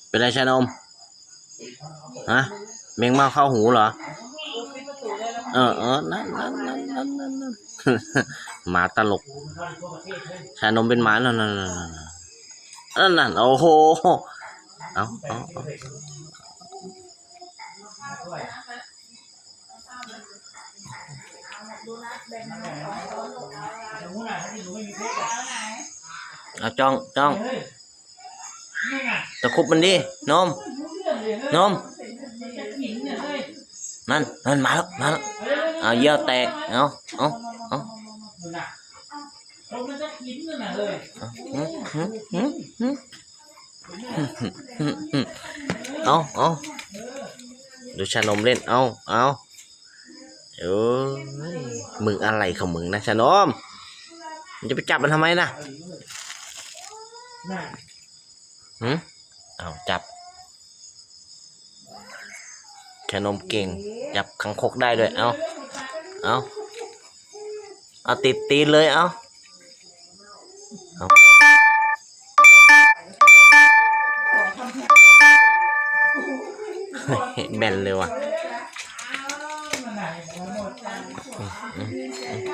ເປັນໄລຊານົມ? ຮະ? ແມງເມົາເຂົ້າຫູເຫລອ? ເອີໆ ນັ້ນໆໆໆ ໝາຕະຫຼົກ ຊານົມເປັນໝາ ນັ້ນໆໆ ນັ້ນໆ ໂອ້ໂຫ ເອົາໆໆ. ເອົາ ຈ້ອງ ຈ້ອງ ຕະຄຸບມັນດີ ນົມ ນົມ ນັ້ນ ນັ້ນ ມາແລ້ວ ມາແລ້ວ ເອົາ ຢ້ຽວແຕກ ເອົາ ເອົາ ເອົາ ເອົາ ເອົາ ດູຊານົມເຫຼັ້ນ ເອົາ ເອົາ ເອີຍ ມຶງອະໄລຂອງມຶງນະຊານົມ ຈະໄປຈັບມັນທຳໄມນະ? ຫື? ເອົາ ຈັບ ຊານົມເກັ່ງ ຈັບຄັງຄົກໄດ້ດ້ວຍ ເອົາ ເອົາ ເອົາ ຕິດຕີນເລີຍ ເອົາ ເອົາ ແບນເລີຍວ່ະ ອືມ ອືມ.